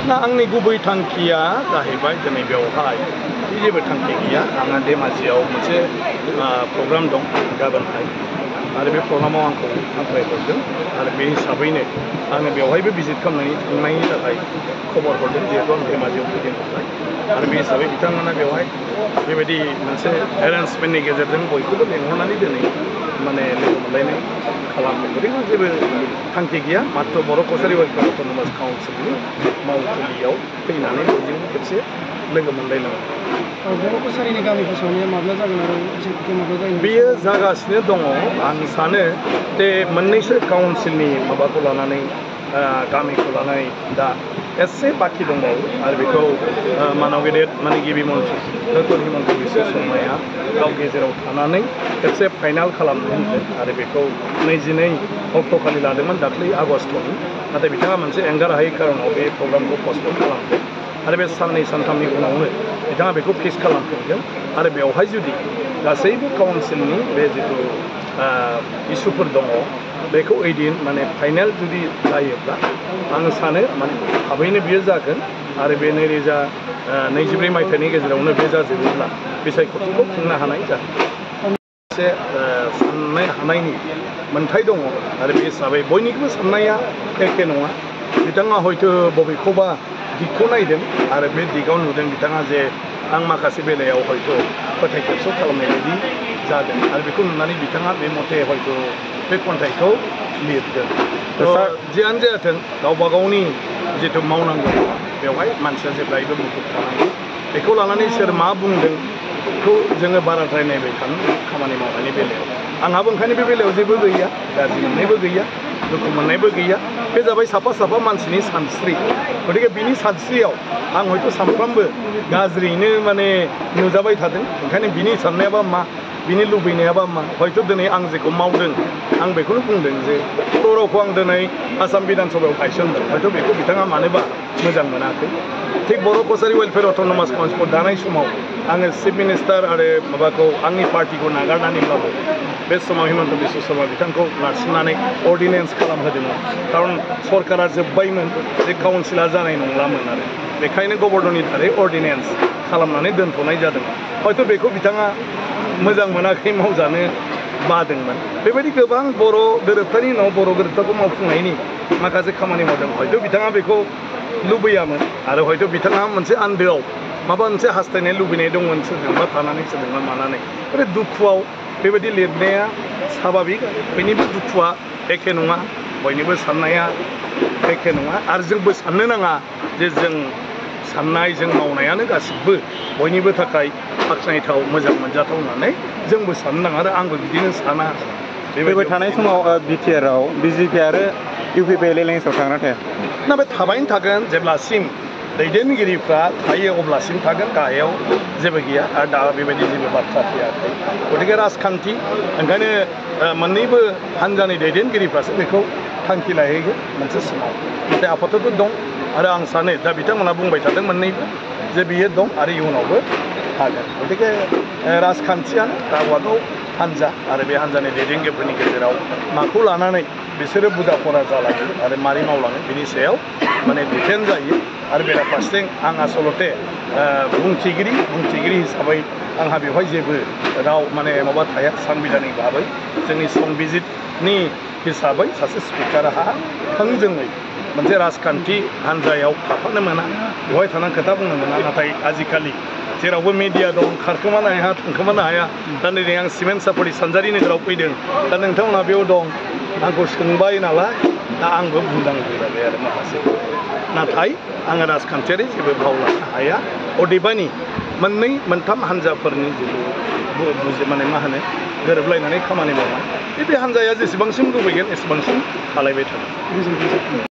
ना आंनि गुबै थांखिया जाहैबाय दिनै बेवहाय जेबो थांखि गैया आंहा धेमाजियाव मोनसे प्रग्राम दं गाबोनहाय आरो बे प्रग्रामाव आंखौ हांख्राय हरदों आरो बे हिसाबैनो आङो बेवहायबो भिजिट खालामनानै थांनायनि थाखाय खबर हरदों जिहेतु आं धेमाजियाव फैदों नालाय आरो बे हिसाबै बिथांमोना बेवहाय बेबायदि मोनसे एरेन्जमेन्टनि गेजेरजों बयखौबो लेंहरनानै दिनै माने लोगो मोनलायनाय खालामदों ओरैनो जेबो थांखि गैया मात्र बर' कसारी वेलफेयार अट'नमास काउन्सिलनि मावखुलियाव फैनानै बयजोंबो खेबसे लोगो मोनलायनांगौ बर' कसारीनि गामि फोसावनाया माब्ला जागोन आरो माब्ला जागोन बेयो जागासिनो दङ आं सानो जे मोननैसो काउन्सिलनि माबाखौ लानानै गामिखौ लानानै दा एसे बाखि दंबावो आरो बेखौ मानव गेदेर माने गिबि मन्थ्रि डक्टर हिमन्त बिश्व शर्माया गाव गेजेराव थानानै खेबसे फाइनाल खालामनो होनदों आरो बेखौ 22 अक्ट'खालि लादोंमोन दाख्लै आगस्टनि नाथाय बिथाङा मोनसे एंगार हायै खारनाव बे प्रग्रामखौ पस्टपन खालामदों आरो बे साननै सानथामनि उनावनो बिथाङा बेखौ फिक्स खालामफिनगोन आरो बेवहाय जुदि गासैबो काउन्सिलनि बे जिथु इसुफोर दङ बेखौ ओइदिन माने फाइनाल जुदि जायोब्ला आं सानो माने थाबैनो बियो जागोन आरो बे 2024 मायथाइनि गेजेरावनो बे जाजोबोब्ला बिसायख'थिखौ खुंनो हानाय जागोन मोनसे साननो हानायनि मोन्थाय दङ आरो बे हिसाबै बयनिबो साननाया एखे नङा बिथाङा हयथ' बबेखौबा दिगखौ नायदों आरो बे दिगाव नुदों बिथाङा जे आं माखासे बेलायाव हयथ' फोथाय खेबस' खालामनाय बायदि जादों आरो बेखौ नुनानै बिथाङा बे मथे हयथ' बे खन्थाइखौ लिरदों जियानो जायाथों गावबा गावनि जिथु मावनांगौ बेवहाय मानसिया जेब्लायबो मुखुब थानांगौ बेखौ लानानै सोर मा बुंदों बेखौ जोङो बाराद्राय नायबाय थानो खामानि मावनायनि बेलायाव आंहाबो ओंखायनो बे बेलायाव जेबो गैया गाज्रि मोननायबो गैया दुखु मोननायबो गैया बे जाबाय साफा साफा मानसिनि सानस्रि गतिके बिनि सानस्रियाव आं हयथ' सानफ्रामबो गाज्रियैनो माने नुजाबाय थादों ओंखायनो बिनि साननायाबा मा बिनि लुबैनायाबा मा हयथ' दिनै आं जेखौ मावदों आं बेखौनो बुंदों जे बर' रावखौ आं दिनै आसाम बिधान सभायाव गायसनदों हयथ' बेखौ बिथाङा मानोबा मोजां मोनाखै थिग बर' कसारी वेलफेयार अट'नमास काउन्सिलखौ दानाय समाव आङो चिफ मिनिस्टार आरो माबाखौ आंनि पार्टिखौ नागारनानैब्लाबो बे समाव हिमन्त बिश्व शर्मा बिथांखौ नारसिननानै अर्डिनेन्स खालामहोदोंमोन खारन सरकारा जोब्बायमोन जे काउन्सिला जानाय नंलामोन आरो बेखायनो गभर्नरनि दारै अर्डिनेन्स खालामनानै दोनथ'नाय जादोंमोन हयथ' बेखौ बिथाङा मोजां मोनाखै मावजानो बादोंमोन बेबायदि गोबां बर' गोरोबथानि उनाव बर' गोरोबथाखौ मावफुंनायनि माखासे खामानि मावदों हयथ' बिथाङा बेखौ लुबैयामोन आरो हयथ' बिथाङा मोनसे आन्दोआव माबा मोनसे हास्थायनाय लुबैनाय दंमोन सोरजोंबा थानानै सोरजोंबा मानानै आरो दुखुआव बेबायदि लिरनाया स्वाभाबिक बयनिबो दुखुआ एखे नङा बयनिबो साननाया एखे नङा आरो जोंबो साननो नाङा जे जों साननाय जों मावनायानो गासिबो बयनिबो थाखाय बाख्नायथाव मोजां मोनजाथाव होननानै जोंबो साननो नाङा आरो आंबो बिदिनो साना फैबाय थानाय समाव बिटिआरआव बिजेपि आरो इउपिपि एलायन्सआव थांना थाया ना बे थाबायनो थागोन जेब्लासिम दैदेनगिरिफ्रा थायो अब्लासिम थागोन गाहायाव जेबो गैया आरो दा बेबायदि जेबो बाथ्रा फैयाखै गतिके राजखान्थि ओंखायनो मोननैबो हान्जानि दैदेनगिरिफ्रासो बेखौ थांखि लाहैगोन मोनसे समाव नाथाय आफादथ' दं आरो आं सानो दा बिथांमोना बुंबाय थादों मोननैबो जे बियो दं आरो इयुनावबो थागोन गतिके राजखान्थियानो गावबागाव हान्जा आरो बे हान्जानि दैदेनगिरिफोरनि गेजेराव माखौ लानानै बिसोरो बुजा फरा जालाङो आरो मारै मावलाङो बिनि सायाव माने डिपेन्ड जायो आरो बेराफारसेथिं आं आसलते बुंथिगिरि हिसाबै आंहा बेवहाय जेबो राव माने माबा थाया सानबिधानिक भाबै जोंनि संबिजितनि हिसाबै सासे स्पिकारहा थोंजोङै मोनसे राजखान्थि हान्जायाव थाफानो मोना बेवहाय थानानै खोथा बुंनो मोना नाथाय आजिखालि जेरावबो मिडिया दं खारखोमानो हाया थांखोमानो हाया दा दिनै आं सिमेन्ट सापरि सानजारि नोगोराव फैदों दा नोंथांमोनहा बेयाव दं आंखौ सोंबाय नालाय दा आंबो बुंनांगौ जाबाय आरो माखासे नाथाय आङो राजखान्थियारि जेबो भाव लानो हाया अदेबानि मोननै मोनथाम हान्जाफोरनि जिथु माने मा होनो गोरोबलायनानै खामानि मावनाय बे हान्जाया जेसेबांसिम लुबैगोन एसेबांसिम खालायबाय थागोन